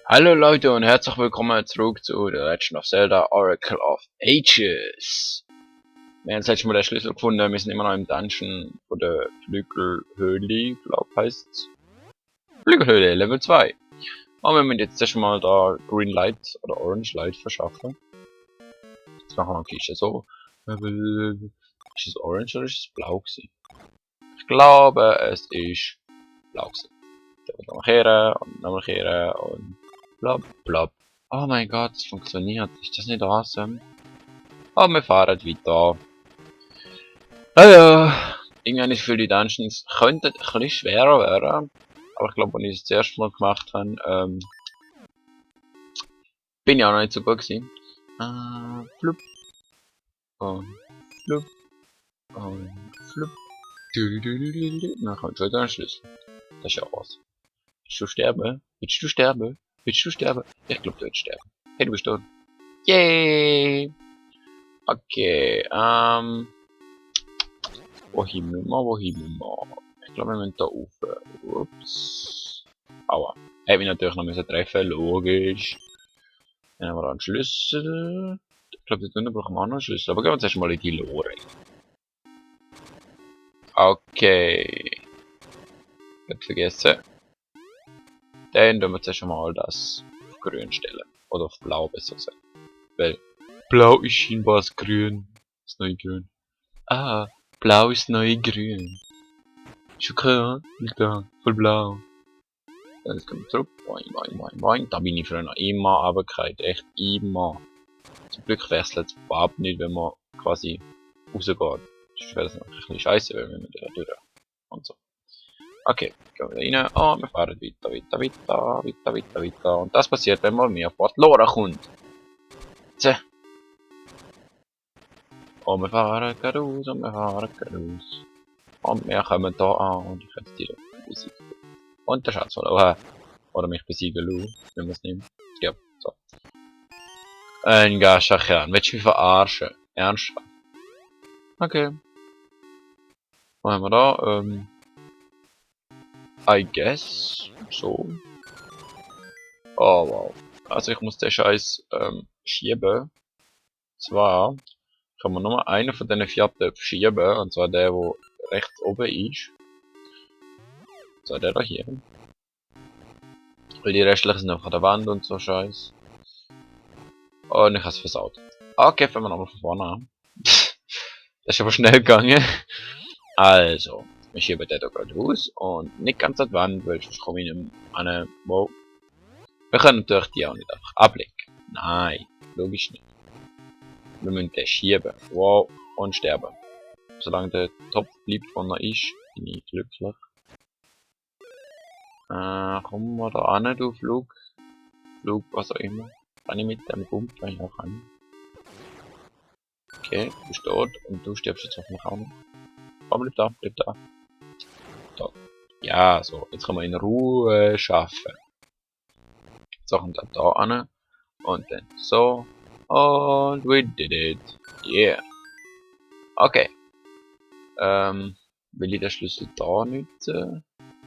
Hallo Leute und herzlich willkommen zurück zu The Legend of Zelda Oracle of Ages. Wir haben jetzt letztes Mal den Schlüssel gefunden, wir sind immer noch im Dungeon von der Flügelhöhle, glaube ich heisst's. Flügelhöhle, Level 2. Und wir müssen jetzt erstmal da Green Light oder Orange Light verschaffen. Jetzt machen wir eine Kiste so. Ist es Orange oder ist es blau gewesen? Ich glaube es ist blau gewesen. Dann nochmal kehren und nochmal kehren und blab blab. Oh mein Gott, es funktioniert. Ist das nicht awesome? Aber wir fahren weiter. Ja, irgendwann für die Dungeons könnte ein bisschen schwerer werden. Aber ich glaube, als ich es das erste Mal gemacht habe, bin ich auch noch nicht so gut gewesen. Flup. Und flup. Und flup. Dann kommt schon wieder ein Schlüssel. Das ist ja was. Willst du sterben? Willst du sterben? Willst du sterben? Ich glaube, du willst sterben. Hey, du bist tot. Yay! Okay, wohin müssen wir, wohin müssen wir? Ich glaube, wir müssen da rauf. Ups. Aua. Hätte mich natürlich noch müssen treffen, logisch. Dann haben wir da einen Schlüssel. Ich glaube, da brauchen wir auch noch einen Schlüssel. Aber gehen wir zuerst mal in die Lore. Okay. Nicht vergessen. Dann tun wir zuerst mal das auf grün stellen. Oder auf blau, besser gesagt. Weil blau ist scheinbar das grün. Das neue grün. Ah, blau ist neue grün. Schon klar, da, voll blau. Jetzt kommen wir zurück. Boing, boing, boing, boing. Da bin ich früher noch immer runtergefallen. Echt immer. Zum Glück wechselt es überhaupt nicht, wenn man quasi rausgeht. Sonst wäre das noch ein bisschen scheiße, wenn wir da durch. Und so. Okay, gehen wir da rein. Und wir fahren weiter. Und das passiert, wenn man mehr auf Port Lora kommt. Tja. Und wir fahren geradeaus und wir fahren geradeaus. Und wir kommen da an und ich kann jetzt direkt besiegen. Und der Schatz verloren. Oder mich besiegen lassen, wenn man es nimmt. Ja, so. Ein Gascha-Kern. Willst du mich verarschen? Ernsthaft? Okay. Was haben wir da? I guess. So. Oh wow. Also ich muss den Scheiß schieben. Zwar kann man nur einen von diesen 4 Töpfen schieben. Und zwar der, der rechts oben ist. So, der da hier. Weil die restlichen sind einfach an der Wand und so Scheiß. Und ich hab's versaut. Okay, fangen wir nochmal von vorne an. Das ist aber schnell gegangen. Also, wir schieben den da gerade raus und nicht ganz an die Wand, weil sonst komme ich nicht an wow. Wir können natürlich die auch nicht einfach ablegen. Nein, logisch nicht. Wir müssen den schieben. Wow, und sterben. Solange der Topf bleibt, wo er ist, bin ich glücklich. Kommen wir da an, du Flug, was auch immer. Kann ich mit dem Gump, wenn ich auch kann. Okay, du bist tot und du stirbst jetzt hoffentlich auch noch. Komm, bleib da, bleib da. So. Ja, so, jetzt können wir in Ruhe schaffen. So, kommt dann da an. Und dann so. Und we did it. Yeah. Okay. Will ich den Schlüssel da nutzen?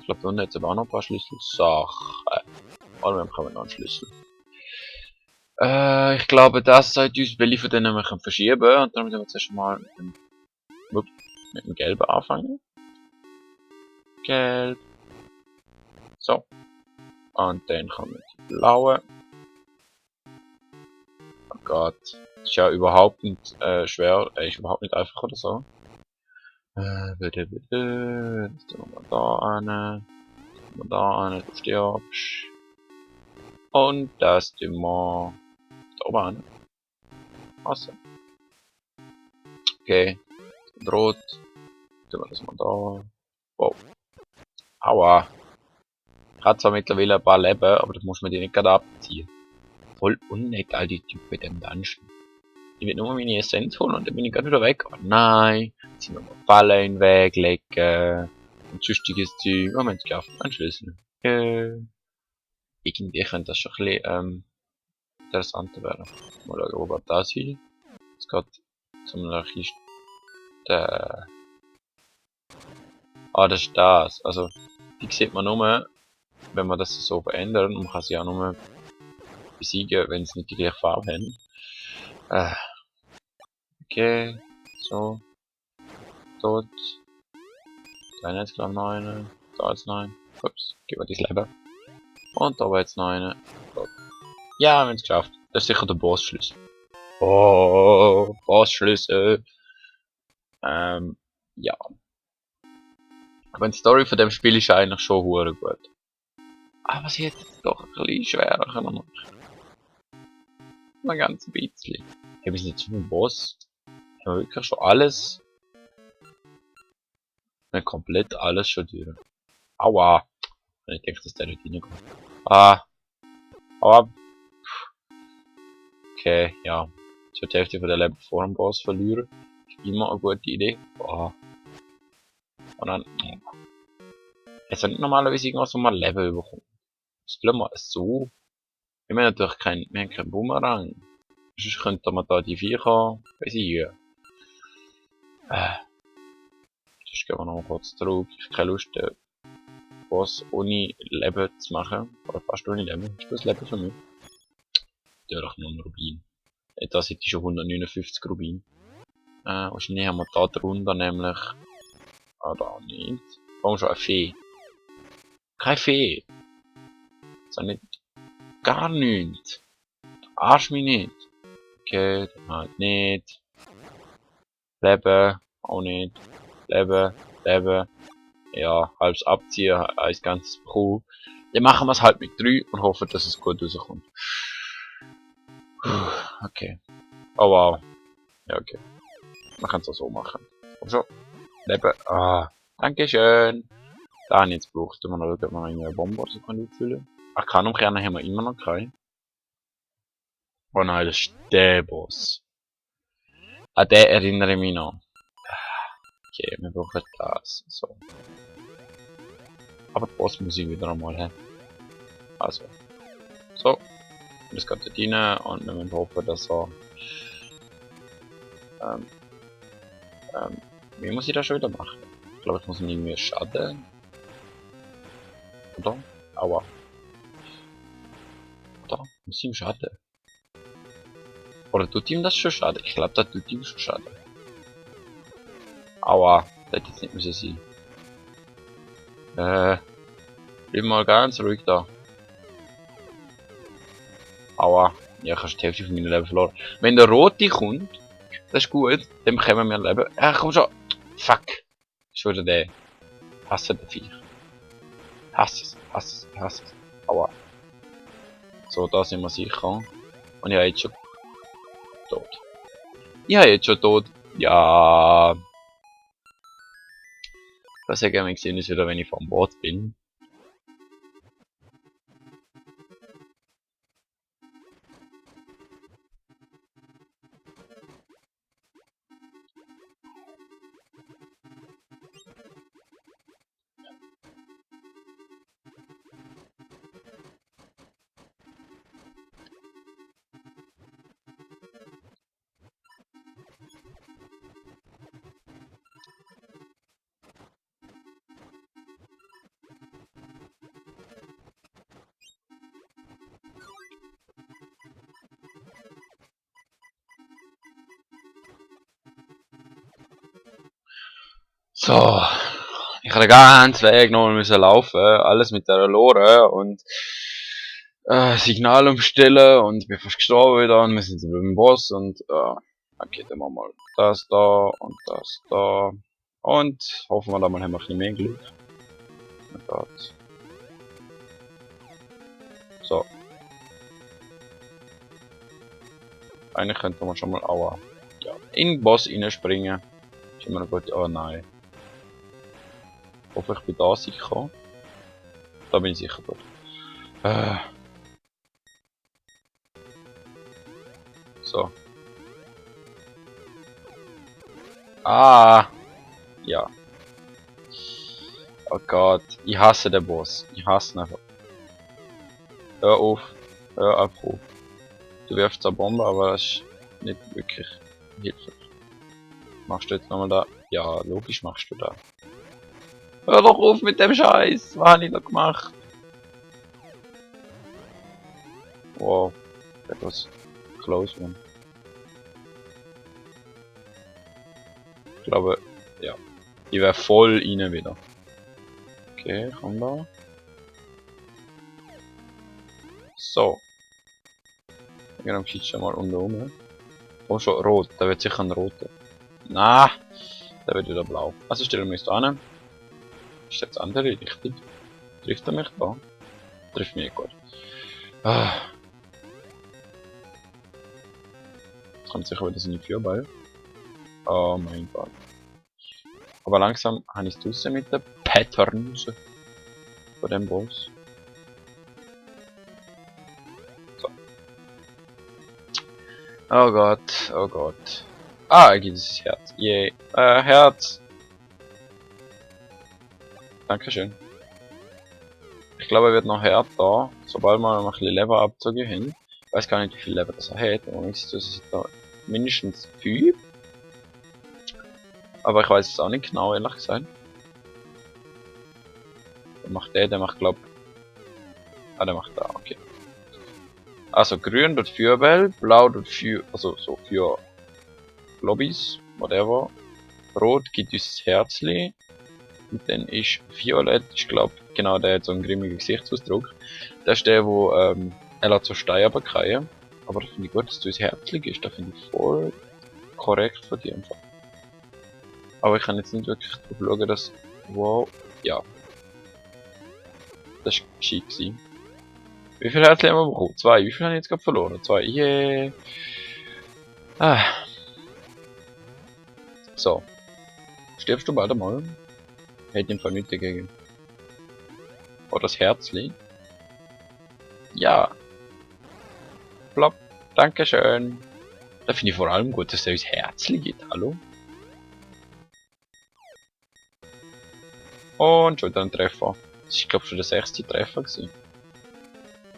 Ich glaube, da unten hat es aber auch noch ein paar Schlüsselsachen. Oder wir bekommen noch einen Schlüssel. Ich glaube, das sagt uns, welche von denen wir verschieben können. Und dann müssen wir zuerst mal mit dem Gelben anfangen. Gelb. So. Und dann kommen die blauen. Oh Gott. Ist ja überhaupt nicht schwer. Ist überhaupt nicht einfach oder so. Bitte. Jetzt tun wir da an. Du stirbst. Und das tun wir da oben an. Awesome. Okay. Rot. Tun wir das mal da. Wow. Aua. Ich habe zwar mittlerweile ein paar Leben, aber das muss man die nicht gerade abziehen. Voll unnett, all die Typen mit dem Dungeon. Ich will nur meine Essenz holen und dann bin ich gerade wieder weg. Oh nein. Jetzt sind wir mal Fallen in den Weg legen. Und sonstiges Zeug. Moment, ich kaufe einen Schlüssel. Irgendwie könnte das schon ein bisschen interessanter werden. Mal schauen, wo geht das hin. Es geht zu einer Kiste. Ah, das ist das. Also, die sieht man nur, wenn man das so verändert. Und man kann sie auch nur besiegen, wenn sie nicht die gleiche Farbe haben. Okay, so. Tot. Da jetzt gleich noch eine. Da jetzt noch eine. Ups, gib mir das Leben. Und da war jetzt noch eine. Tot. Ja, wir haben es geschafft. Das ist sicher der Bossschlüssel. Oh, Bossschlüssel. Ja. Aber die Story von dem Spiel ist eigentlich schon hure gut. Aber sie hätte es doch ein bisschen schwerer können machen. Ein ganz bisschen. Haben wir jetzt schon einen Boss? Haben wir wirklich schon alles? Wir haben komplett alles schon durch. Aua! Ich denke, dass der nicht reinkommt. Ah! Aua! Okay, ja. Ich die Hälfte von der Leben vor dem Boss verlieren. Ist immer eine gute Idee. Ah. Und dann. Es sind normalerweise irgendwas, wo man Leben bekommt. Das bleiben wir so. Wir haben natürlich keinen Bumerang. Sonst könnte man da die Viecher besiegen. Sonst gehen wir noch kurz zurück. Ich habe keine Lust, den Boss ohne Leben zu machen. Oder fast ohne Leben. Ist das Leben für mich? Da doch nur ein Rubin. Das hätte ich schon 159 Rubin. Wahrscheinlich haben wir da drunter nämlich. Ah, da nicht. Warum schon eine Fee? Keine Fee! Das ist nicht. Gar nichts! Arsch mich nicht! Okay, dann halt nicht. Leben, auch nicht. Leben, Leben. Ja, halbs abziehen, ein ganzes Pro. Dann machen wir es halt mit 3 und hoffen, dass es gut rauskommt. Okay. Oh wow. Ja, okay. Man kann es auch so machen. Komm schon. Leben. Ah, dankeschön. Da habe ich jetzt gebraucht. Mal schauen, ob wir noch eine Bombe so auffüllen. Ach, Kanumkerne haben wir immer noch keine. Oh nein, das ist der Boss. An den erinnere ich mich noch. Okay, wir brauchen das. So. Aber die Boss muss ich wieder einmal haben. Also. So. Das geht dort rein und wir müssen hoffen, dass er. Wie muss ich das schon wieder machen? Ich glaube, ich muss ihn irgendwie schaden. Oder? Aua. Oder? Muss ich ihm schaden? Oder tut ihm das schon schaden? Ich glaube, das tut ihm schon schaden. Aua. Das hätte jetzt nicht müssen sein. Bleib mal ganz ruhig da. Aua. Ja, ich habe die Hälfte von meinem Leben verloren. Wenn der Rote kommt, das ist gut, dann bekommen wir Leben. Komm schon. Fuck. Schon wieder der. Hasse den Viech. Hasse es, hasse es, hasse es. Aua. So, da sind wir sicher. Und ich habe jetzt schon tot. Ich habe jetzt schon tot. Ja. Was ich gerne gesehen ist wieder, wenn ich vom Boot bin. So, ich habe den ganzen Weg noch müssen laufen, alles mit der Lore und Signal umstellen und ich bin fast gestorben wieder und wir sind beim Boss und okay, dann machen wir mal das da und das da und hoffen wir da mal haben wir ein bisschen mehr Glück. Oh Gott. So. Eigentlich könnte man schon mal aua. Ja, in den Boss reinspringen. Ist immer noch gut. Oh nein. Ich hoffe, ich bin da sicher. Da bin ich sicher gut. So. Ah! Ja. Oh Gott, ich hasse den Boss. Ich hasse ihn einfach. Hör auf. Hör einfach auf. Du wirfst eine Bombe, aber das ist nicht wirklich hilfreich. Machst du jetzt nochmal da? Ja, logisch machst du da. Hör doch auf mit dem Scheiß! Was habe ich da gemacht? Wow. That was close one. Ich glaube, ja. Die wäre voll rein wieder. Okay, komm da. So. Genau, schon mal unten rum. Oh, schon rot. Da wird sicher ein roter. Na, da wird wieder blau. Also stellen wir uns da hin. Ist jetzt andere richtig? Trifft er mich da? Trifft mich gut. Ah. Jetzt kommt sicher wieder so eine Feuerball. Oh mein Gott. Aber langsam habe ich es draussen mit den Patterns von dem Boss. So. Oh Gott, oh Gott. Ah, er gibt dieses Herz. Yay. Herz. Dankeschön. Ich glaube, er wird noch härter, sobald wir noch ein bisschen Lever abzogen haben. Ich weiß gar nicht, wie viel Lever das er hat. Und ich sehe, das ist da mindestens 5. Aber ich weiß es auch nicht genau, ehrlich gesagt. Der macht der macht glaub... Ah, der macht da, okay. Also grün dort Feuerbell, blau dort für, also so für Lobbys, whatever. Rot gibt uns das Herzli. Und dann ist violett, ich glaube, genau der hat so einen grimmigen Gesichtsausdruck. Das ist der, wo er lässt so Steine abkriegen. Aber das finde ich gut, dass du das Herzli ist. Das finde ich voll korrekt von dir einfach. Aber ich kann jetzt nicht wirklich drauf schauen, dass... Wow, ja. Das war gescheit gewesen. Wie viel Herzli haben wir bekommen? 2. Wie viel habe ich jetzt gerade verloren? 2. Yeah. Ah. So. Stirbst du bald einmal? Hätte im Fall nichts dagegen. Oh, das Herzli. Ja. Plopp. Dankeschön. Da finde ich vor allem gut, dass der uns Herzli gibt. Hallo? Und schon wieder ein Treffer. Das ist, glaube ich, schon der 6. Treffer gewesen.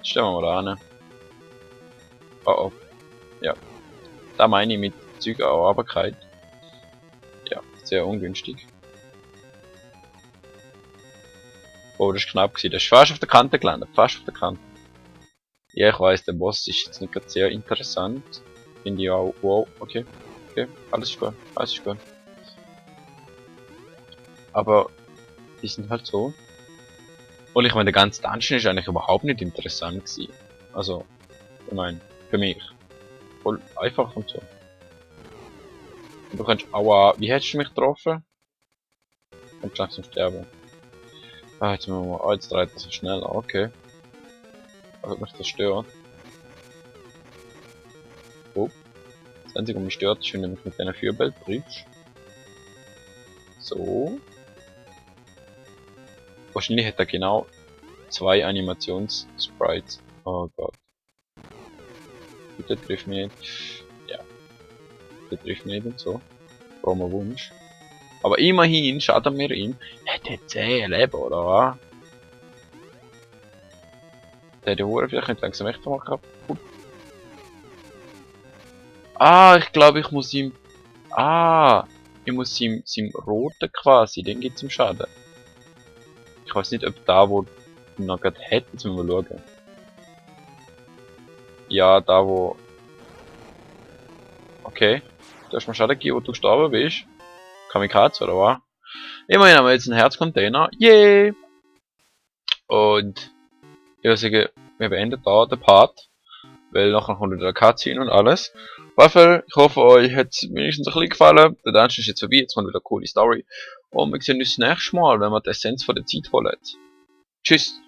Stellen wir mal da hin. Oh oh. Ja. Da meine ich mit Zeug auch Arbeit. Ja, sehr ungünstig. Oh, das ist knapp gewesen. Das ist fast auf der Kante gelandet. Fast auf der Kante. Ja, ich weiß, der Boss ist jetzt nicht gerade sehr interessant. Finde ich auch. Wow, okay. Okay, alles ist gut. Alles ist gut. Aber die sind halt so. Und ich meine, der ganze Dungeon ist eigentlich überhaupt nicht interessant gewesen. Also, ich meine, für mich. Voll einfach und so. Und du kannst, aua, wie hättest du mich getroffen? Du kannst langsam sterben. Ah, jetzt müssen wir mal, jetzt dreht er so schnell, okay. Also mich das stört. Oh. Das einzige, was mich stört, ist, wenn du mich mit deiner Feuerbell triffst. So. Wahrscheinlich hat er genau 2 Animations-Sprites. Oh Gott. Bitte triff mich nicht. Ja. Bitte triff mich nicht und so. Frommer Wunsch. Aber immerhin schaden wir ihm. Hat er 10 Leben, oder was? Der hat die Hure vielleicht nicht langsam echt mal kaputt. Ah, ich glaube ich muss ihm... Ah! Ich muss ihm roten quasi, den geht's im Schaden. Ich weiß nicht, ob da wo noch gerade hätte, jetzt müssen wir schauen. Ja, da wo... Okay. Du hast mir Schaden gegeben, wo du gestorben bist. Kamikaze, oder was? Immerhin haben wir jetzt einen Herzcontainer. Yay! Und ich würde sagen, wir beenden da den Part. Weil nachher kommt wieder der Cutscene und alles. Auf jeden Fall, ich hoffe, euch hat es wenigstens ein bisschen gefallen. Der Dungeon ist jetzt vorbei, jetzt kommt wieder eine coole Story. Und wir sehen uns das nächste Mal, wenn wir die Essenz von der Zeit holen. Tschüss!